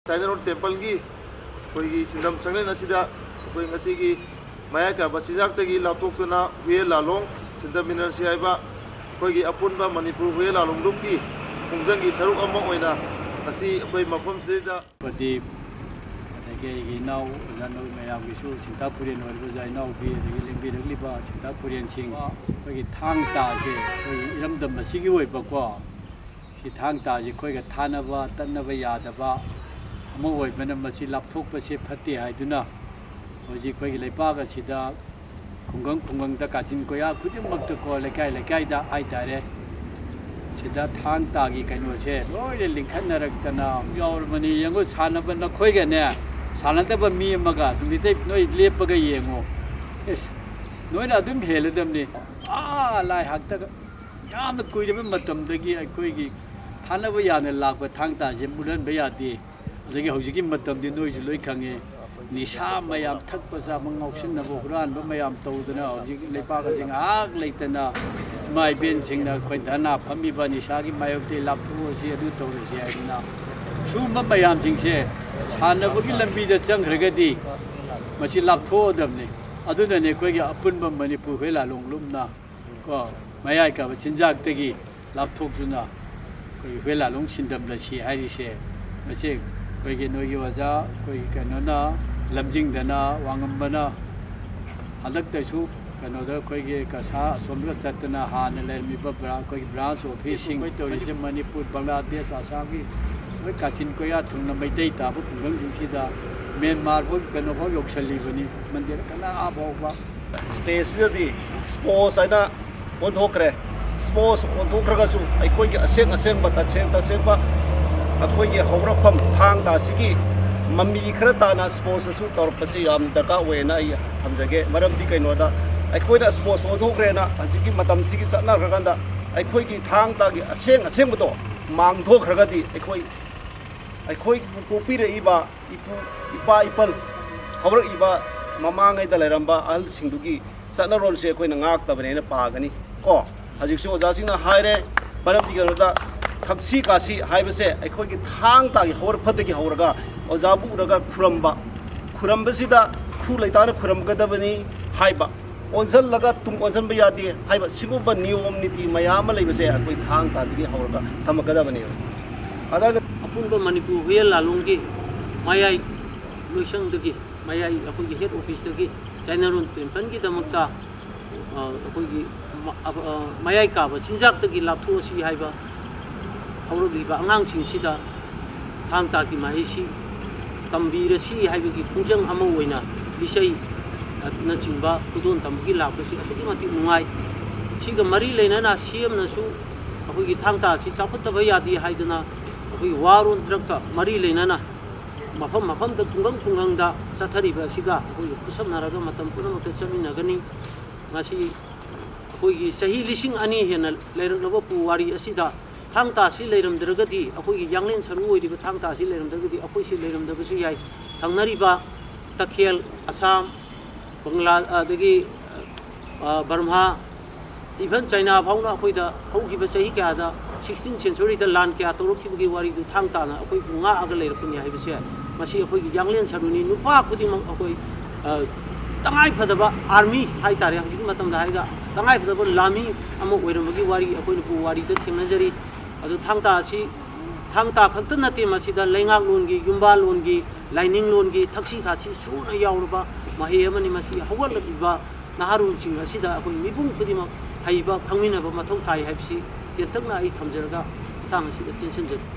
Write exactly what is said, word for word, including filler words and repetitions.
ꯁꯥꯏꯅꯔꯣꯟ ꯇꯦꯝꯄꯜꯒꯤ ꯑꯩꯈꯣꯏꯒꯤ ꯁꯤꯟꯗꯝ ꯁꯪꯂꯦꯟ ꯑꯁꯤꯗ ꯑꯩꯈꯣꯏ ꯉꯁꯤꯒꯤ ꯃꯌꯥꯏ ꯀꯥꯕ ꯆꯤꯟꯖꯥꯛꯇꯒꯤ ꯂꯥꯞꯊꯣꯛꯇꯨꯅ ꯍꯨꯌꯦꯟ ꯂꯥꯂꯣꯡ ꯁꯤꯟꯗꯃꯤꯟꯅꯔꯁꯤ ꯍꯥꯏꯕ ꯑꯩꯈꯣꯏꯒꯤ ꯑꯄꯨꯟꯕ ꯃꯅꯤꯄꯨꯔ ꯍꯨꯌꯦꯟ ꯂꯥꯂꯣꯡ ꯂꯨꯞꯀꯤ ꯈꯣꯡꯖꯪꯒꯤ ꯁꯔꯨꯛ ꯑꯃ ꯑꯣꯏꯅ ꯉꯁꯤ ꯑꯩꯈꯣꯏ ꯃꯐꯝꯁꯤꯗꯩꯗ ꯄ꯭ꯔꯗꯤꯞ, ꯑꯗꯒꯤ ꯑꯩꯒꯤ ꯏꯅꯥꯎ ꯑꯣꯖꯥ ꯅꯧ ꯃꯌꯥꯝꯒꯤꯁꯨ ꯁꯤꯟꯊꯥ ꯄꯨꯔꯦꯟ ꯑꯣꯏꯔꯤꯕ ꯑꯣꯖꯥ ꯏꯅꯥꯎꯕꯤ, ꯑꯗꯒꯤ ꯂꯦꯡꯕꯤꯔꯛꯂꯤꯕ ꯁꯤꯟꯊꯥ ꯄꯨꯔꯦꯟꯁꯤꯡ, ꯑꯩꯈꯣꯏꯒꯤ ꯊꯥꯡ ꯇꯥꯁꯦ ꯑꯩꯈꯣꯏꯒꯤ ꯏꯔꯝꯗꯝ ꯑꯁꯤꯒꯤ ꯑꯣꯏꯕꯀꯣ, ꯁꯤ ꯊꯥꯡ ꯇꯥꯁꯦ ꯑꯩꯈꯣꯏꯒ ꯊꯥꯅꯕ ꯇꯠꯅꯕ ꯌꯥꯗꯕ ꯑꯃ ꯑꯣꯏꯕꯅ ꯃꯁꯤ ꯂꯥꯞꯊꯣꯛꯄꯁꯦ ꯐꯠꯇꯦ ꯍꯥꯏꯗꯨꯅ ꯍꯧꯖꯤꯛ ꯑꯩꯈꯣꯏꯒꯤ ꯂꯩꯄꯥꯛ ꯑꯁꯤꯗ ꯈꯨꯡꯒꯪ ꯈꯨꯡꯒꯪꯗ, ꯀꯥꯆꯤꯟ ꯀꯣꯌꯥ ꯈꯨꯗꯤꯡꯃꯛꯇꯀꯣ, ꯂꯩꯀꯥꯏ ꯂꯩꯀꯥꯏꯗ ꯍꯥꯏꯇꯥꯔꯦ, ꯁꯤꯗ ꯊꯥꯡ ꯇꯥꯒꯤ ꯀꯩꯅꯣꯁꯦ ꯂꯣꯏꯅ ꯂꯤꯡꯈꯠꯅꯔꯛꯇꯅ ꯌꯥꯎꯔꯕꯅꯤ꯫ ꯌꯦꯡꯉꯨ, ꯁꯥꯟꯅꯕ ꯅꯈꯣꯏꯒꯅꯦ, ꯁꯥꯟꯅꯗꯕ ꯃꯤ ꯑꯃꯒ ꯁꯨꯝ ꯃꯤꯇꯩ ꯅꯣꯏ ꯂꯦꯞꯄꯒ ꯌꯦꯡꯉꯨ꯫ ꯑꯦꯁ, ꯅꯣꯏꯅ ꯑꯗꯨꯝ ꯍꯦꯜꯂꯗꯕꯅꯤ꯫ ꯑꯥ ꯂꯥꯏ ꯍꯥꯛꯇꯒ ꯌꯥꯝꯅ ꯀꯨꯏꯔꯕ ꯃꯇꯝꯗꯒꯤ ꯑꯩꯈꯣꯏꯒꯤ ꯊꯥꯅꯕ ꯌꯥꯅ ꯂꯥꯛꯄ ꯊꯥꯡ ꯇꯥꯁꯦ ꯃꯨꯠꯍꯟꯕ ꯌꯥꯗꯦ꯫ ꯑꯗꯒꯤ ꯍꯧꯖꯤꯛꯀꯤ ꯃꯇꯝꯗꯤ ꯅꯣꯏꯁꯨ ꯂꯣꯏ ꯈꯪꯉꯤ, ꯅꯤꯁꯥ ꯃꯌꯥꯝ, ꯊꯛꯄ ꯆꯥꯕ, ꯉꯥꯎꯁꯤꯟꯅꯕ, ꯍꯨꯔꯥꯟꯕ ꯃꯌꯥꯝ ꯇꯧꯗꯅ ꯍꯧꯖꯤꯛ ꯂꯩꯄꯥꯛ ꯑꯁꯤ ꯉꯥꯏꯍꯥꯛ ꯂꯩꯇꯅ ꯏꯃꯥ ꯏꯕꯦꯟꯁꯤꯡꯅ ꯑꯩꯈꯣꯏ ꯙꯔꯅꯥ ꯐꯝꯃꯤꯕ, ꯅꯤꯁꯥꯒꯤ ꯃꯥꯌꯣꯛꯇꯒꯤ ꯂꯥꯞꯊꯣꯛꯑꯁꯤ, ꯑꯗꯨ ꯇꯧꯔꯁꯤ ꯍꯥꯏꯗꯅ ꯁꯨꯝꯕ ꯃꯌꯥꯝꯁꯤꯡꯁꯦ ꯁꯥꯟꯅꯕꯒꯤ ꯂꯝꯕꯤꯗ ꯆꯪꯈ꯭ꯔꯒꯗꯤ ꯃꯁꯤ ꯂꯥꯞꯊꯣꯛꯑꯗꯕꯅꯤ꯫ ꯑꯗꯨꯅꯅꯦ ꯑꯩꯈꯣꯏꯒꯤ ꯑꯄꯨꯟꯕ ꯃꯅꯤꯄꯨꯔ ꯍꯨꯌꯦꯟ ꯂꯥꯂꯣꯡ ꯂꯨꯞꯅ ꯀꯣ, ꯃꯌꯥꯏ ꯀꯥꯕ ꯆꯤꯟꯖꯥꯛꯇꯒꯤ ꯂꯥꯞꯊꯣꯛꯇꯨꯅ ꯑꯩꯈꯣꯏ ꯍꯨꯌꯦꯟ ꯂꯥꯂꯣꯡ ꯁꯤꯟꯗꯝꯂꯁꯤ ꯍꯥꯏꯔꯤꯁꯦ꯫ ꯃꯁꯤ ꯑꯩꯈꯣꯏꯒꯤ ꯅꯣꯏꯒꯤ ꯑꯣꯖꯥ ꯑꯩꯈꯣꯏꯒꯤ ꯀꯩꯅꯣꯅ, ꯂꯝꯖꯤꯡꯗꯅ, ꯋꯥꯉꯝꯕꯅ ꯍꯟꯗꯛꯇꯁꯨ ꯀꯩꯅꯣꯗ ꯑꯩꯈꯣꯏꯒꯤ ꯀꯁꯥ ꯑꯁꯣꯝꯗ ꯆꯠꯇꯅ ꯍꯥꯟꯅ ꯂꯩꯔꯝꯃꯤꯕ ꯕ꯭ꯔꯥ-, ꯑꯩꯈꯣꯏꯒꯤ ꯕ꯭ꯔꯥꯟꯁ ꯑꯣꯐꯤꯁꯁꯤꯡ, ꯑꯩꯈꯣꯏ ꯇꯧꯔꯤꯁꯦ ꯃꯅꯤꯄꯨꯔ, ꯕꯪꯒ꯭ꯂꯥꯗꯦꯁ, ꯑꯁꯥꯝꯒꯤ ꯂꯣꯏ ꯀꯥꯆꯤꯟ ꯀꯣꯌꯥ ꯊꯨꯡꯅ ꯃꯩꯇꯩ ꯇꯥꯕ ꯈꯨꯡꯒꯪꯁꯤꯡꯁꯤꯗ ꯃ꯭ꯌꯥꯟꯃꯥꯔ ꯐꯥꯎ ꯀꯩꯅꯣ ꯐꯥꯎ ꯌꯧꯁꯜꯂꯤꯕꯅꯤ, ꯃꯟꯗꯤꯔ ꯀꯅꯥ ꯐꯥꯎꯕ꯫ ꯁ꯭ꯇꯦꯖꯁꯤꯗꯗꯤ ꯁ꯭ꯄꯣꯔꯠꯁ ꯍꯥꯏꯅ ꯑꯣꯟꯊꯣꯛꯈ꯭ꯔꯦ꯫ ꯁ꯭ꯄꯣꯔꯠꯁ ꯑꯣꯟꯊꯣꯛꯈ꯭ꯔꯒꯁꯨ ꯑꯩꯈꯣꯏꯒꯤ ꯑꯁꯦꯡ ꯑꯁꯦꯡꯕ, ꯇꯁꯦꯡ ꯇꯁꯦꯡꯕ ꯑꯩꯈꯣꯏꯒꯤ ꯍꯧꯔꯛꯐꯝ ꯊꯥꯡ ꯇꯥ ꯑꯁꯤꯒꯤ ꯃꯃꯤ ꯈꯔ ꯇꯥꯅ ꯁ꯭ꯄꯣꯔꯠꯁꯇꯁꯨ ꯇꯧꯔꯛꯄꯁꯤ ꯌꯥꯝꯅ ꯗꯔꯀꯥꯔ ꯑꯣꯏꯌꯦꯅ ꯑꯩ ꯊꯝꯖꯒꯦ꯫ ꯃꯔꯝꯗꯤ ꯀꯩꯅꯣꯗ, ꯑꯩꯈꯣꯏꯅ ꯁ꯭ꯄꯣꯔꯠꯁ ꯑꯣꯟꯊꯣꯛꯈ꯭ꯔꯦꯅ ꯍꯧꯖꯤꯛꯀꯤ ꯃꯇꯝꯁꯤꯒꯤ ꯆꯠꯅꯈ꯭ꯔꯀꯥꯟꯗ ꯑꯩꯈꯣꯏꯒꯤ ꯊꯥꯡ ꯇꯥꯒꯤ ꯑꯁꯦꯡ ꯑꯁꯦꯡꯕꯗꯣ ꯃꯥꯡꯊꯣꯛꯈ꯭ꯔꯒꯗꯤ ꯑꯩꯈꯣꯏ, ꯑꯩꯈꯣꯏꯕꯨ ꯄꯣꯛꯄꯤꯔꯛꯏꯕ ꯏꯄꯨ, ꯏꯄꯥ ꯏꯄꯜ, ꯍꯧꯔꯛꯏꯕ ꯃꯃꯥꯡꯉꯩꯗ ꯂꯩꯔꯝꯕ ꯑꯍꯜꯁꯤꯡꯗꯨꯒꯤ ꯆꯠꯅꯔꯣꯜꯁꯦ ꯑꯩꯈꯣꯏꯅ ꯉꯥꯛꯇꯕꯅꯦꯅ ꯄꯥꯒꯅꯤ ꯀꯣ꯫ ꯍꯧꯖꯤꯛꯁꯨ ꯑꯣꯖꯥꯁꯤꯡꯅ ꯍꯥꯏꯔꯦ, ꯃꯔꯝꯗꯤ ꯀꯩꯅꯣꯗ ꯊꯛꯁꯤ ꯈꯥꯁꯤ ꯍꯥꯏꯕꯁꯦ ꯑꯩꯈꯣꯏꯒꯤ ꯊꯥꯡ ꯇꯥꯒꯤ ꯍꯧꯔꯛꯐꯝꯗꯒꯤ ꯍꯧꯔꯒ ꯑꯣꯖꯥꯕꯨ ꯎꯔꯒ ꯈꯨꯔꯝꯕ, ꯈꯨꯔꯝꯕꯁꯤꯗ ꯈꯨ ꯂꯩꯇꯥꯅ ꯈꯨꯔꯝꯒꯗꯕꯅꯤ ꯍꯥꯏꯕ, ꯑꯣꯟꯁꯤꯜꯂꯒ ꯇꯨꯡ ꯑꯣꯟꯁꯤꯟꯕ ꯌꯥꯗꯦ ꯍꯥꯏꯕ, ꯁꯤꯒꯨꯝꯕ ꯅꯤꯌꯣꯝ ꯅꯤꯇꯤ ꯃꯌꯥꯝ ꯑꯃ ꯂꯩꯕꯁꯦ ꯑꯩꯈꯣꯏ ꯊꯥꯡ ꯇꯥꯗꯒꯤ ꯍꯧꯔꯒ ꯊꯝꯃꯛꯀꯗꯕꯅꯦꯕ꯫ ꯑꯗꯨꯅ ꯑꯄꯨꯟꯕ ꯃꯅꯤꯄꯨꯔ ꯍꯨꯏꯌꯦꯟ ꯂꯥꯂꯣꯡꯒꯤ ꯃꯌꯥꯏ ꯂꯣꯏꯁꯪꯗꯒꯤ, ꯃꯌꯥꯏ ꯑꯩꯈꯣꯏꯒꯤ ꯍꯦꯠ ꯑꯣꯐꯤꯁꯇꯒꯤ ꯆꯥꯏꯅꯥꯔꯣꯟ ꯇꯦꯝꯄꯜꯒꯤꯗꯃꯛꯇ, ꯑ, ꯑꯩꯈꯣꯏꯒꯤ ꯃ-, ꯑ, ꯑ, ꯃꯌꯥꯏ ꯀꯥꯕ ꯆꯤꯟꯖꯥꯛꯇꯒꯤ ꯂꯥꯞꯊꯣꯛꯑꯁꯤ ꯍꯥꯏꯕ ꯍꯧꯔꯛꯂꯤꯕ ꯑꯉꯥꯡꯁꯤꯡꯁꯤꯗ ꯊꯥꯡ ꯇꯥꯒꯤ ꯃꯍꯩꯁꯤ ꯇꯝꯕꯤꯔꯁꯤ ꯍꯥꯏꯕꯒꯤ ꯈꯣꯡꯖꯪ ꯑꯃ ꯑꯣꯏꯅ ꯏꯁꯩ, ꯑ, ꯅꯆꯤꯡꯕ ꯈꯨꯗꯣꯜ ꯇꯝꯕꯒꯤ ꯂꯥꯛꯄꯁꯤ ꯑꯁꯨꯛꯀꯤ ꯃꯇꯤꯛ ꯅꯨꯡꯉꯥꯏ꯫ ꯁꯤꯒ ꯃꯔꯤ ꯂꯩꯅꯅ ꯁꯤ ꯑꯦꯝꯅꯁꯨ ꯑꯩꯈꯣꯏꯒꯤ ꯊꯥꯡ ꯇꯥ ꯑꯁꯤ ꯆꯥꯎꯈꯠꯇꯕ ꯌꯥꯗꯦ ꯍꯥꯏꯗꯅ ꯑꯩꯈꯣꯏꯒꯤ ꯋꯥꯔ ꯑꯣꯟ ꯗ꯭ꯔꯒꯀ ꯃꯔꯤ ꯂꯩꯅꯅ ꯃꯐꯝ ꯃꯐꯝꯗ, ꯈꯨꯡꯒꯪ ꯈꯨꯡꯒꯪꯗ ꯆꯠꯊꯔꯤꯕ ꯑꯁꯤꯒ ꯑꯩꯈꯣꯏꯒ ꯈꯨꯠꯁꯝꯅꯔꯒ ꯃꯇꯝ ꯄꯨꯝꯅꯃꯛꯇ ꯆꯠꯃꯤꯟꯅꯒꯅꯤ꯫ ꯉꯁꯤ ꯑꯩꯈꯣꯏꯒꯤ ꯆꯍꯤ ꯂꯤꯁꯤꯡ ꯑꯅꯤ ꯍꯦꯟꯅ ꯂꯩꯔꯛꯂꯕ ꯄꯨꯋꯥꯔꯤ ꯑꯁꯤꯗ ꯊꯥꯡ ꯇꯥ ꯑꯁꯤ ꯂꯩꯔꯝꯗ꯭ꯔꯒꯗꯤ, ꯑꯩꯈꯣꯏꯒꯤ ꯌꯥꯡꯂꯦꯟ ꯁꯔꯨ ꯑꯣꯏꯔꯤꯕ ꯊꯥꯡ ꯇꯥ ꯑꯁꯤ ꯂꯩꯔꯝꯗ꯭ꯔꯒꯗꯤ ꯑꯩꯈꯣꯏꯁꯤ ꯂꯩꯔꯝꯗꯕꯁꯨ ꯌꯥꯏ꯫ ꯊꯪꯅꯔꯤꯕ ꯇꯈꯦꯜ, ꯑꯁꯥꯝ, ꯕꯪꯒ꯭ꯂꯥ, ꯑꯗꯒꯤ, ꯑ, ꯕꯔꯃꯥ, even ꯆꯩꯅꯥ ꯐꯥꯎꯅ ꯑꯩꯈꯣꯏꯗ ꯍꯧꯈꯤꯕ ꯆꯍꯤ ꯀꯌꯥꯗ, ꯁꯤꯛꯁꯇꯤꯟ ꯁꯦꯟꯆꯨꯔꯤꯗ ꯂꯥꯟ ꯀꯌꯥ ꯇꯧꯔꯛꯈꯤꯕꯒꯤ ꯋꯥꯔꯤꯗꯨ ꯊꯥꯡ ꯇꯥꯅ ꯑꯩꯈꯣꯏꯕꯨ ꯉꯥꯛꯑꯒ ꯂꯩꯔꯛꯄꯅꯤ ꯍꯥꯏꯕꯁꯦ, ꯃꯁꯤ ꯑꯩꯈꯣꯏꯒꯤ ꯌꯥꯡꯂꯦꯟ ꯁꯔꯨꯅꯤ꯫ ꯅꯨꯄꯥ ꯈꯨꯗꯤꯡꯃꯛ ꯑꯩꯈꯣꯏ, ꯑ, ꯇꯉꯥꯏ ꯐꯗꯕ ꯑꯥꯔꯃꯤ ꯍꯥꯏꯇꯥꯔꯦ, ꯍꯧꯖꯤꯛꯀꯤ ꯃꯇꯝꯗ ꯍꯥꯏꯔꯒ ꯇꯉꯥꯏ ꯐꯗꯕ ꯂꯥꯟꯃꯤ ꯑꯃ ꯑꯣꯏꯔꯝꯕꯒꯤ ꯋꯥꯔꯤ ꯑꯩꯈꯣꯏꯅ ꯄꯨꯋꯥꯔꯤꯗ ꯊꯦꯡꯅꯖꯔꯤ꯫ ꯑꯗꯨ ꯊꯥꯡ ꯇꯥ ꯑꯁꯤ, ꯊꯥꯡ ꯇꯥ ꯈꯛꯇ ꯅꯠꯇꯦ, ꯃꯁꯤꯗ ꯂꯩꯉꯥꯛꯂꯣꯟꯒꯤ, ꯌꯨꯝꯕꯥꯜꯂꯣꯟꯒꯤ, ꯂꯥꯏꯅꯤꯡꯂꯣꯟꯒꯤ ꯊꯛꯁꯤ ꯈꯥꯁꯤ ꯁꯨꯅ ꯌꯥꯎꯔꯕ ꯃꯍꯩ ꯑꯃꯅꯤ꯫ ꯃꯁꯤ ꯍꯧꯒꯠꯂꯛꯂꯤꯕ ꯅꯍꯥꯔꯣꯜꯁꯤꯡ ꯑꯁꯤꯗ ꯑꯩꯈꯣꯏ ꯃꯤꯄꯨꯝ ꯈꯨꯗꯤꯡꯃꯛ ꯍꯩꯕ ꯈꯪꯃꯤꯟꯅꯕ ꯃꯊꯧ ꯇꯥꯏ ꯍꯥꯏꯕꯁꯤ ꯇꯦꯟꯇꯛꯅ ꯑꯩ ꯊꯝꯖꯔꯒ ꯃꯇꯥꯡ ꯑꯁꯤꯗ ꯇꯦꯟꯁꯤꯟꯖꯒꯦ꯫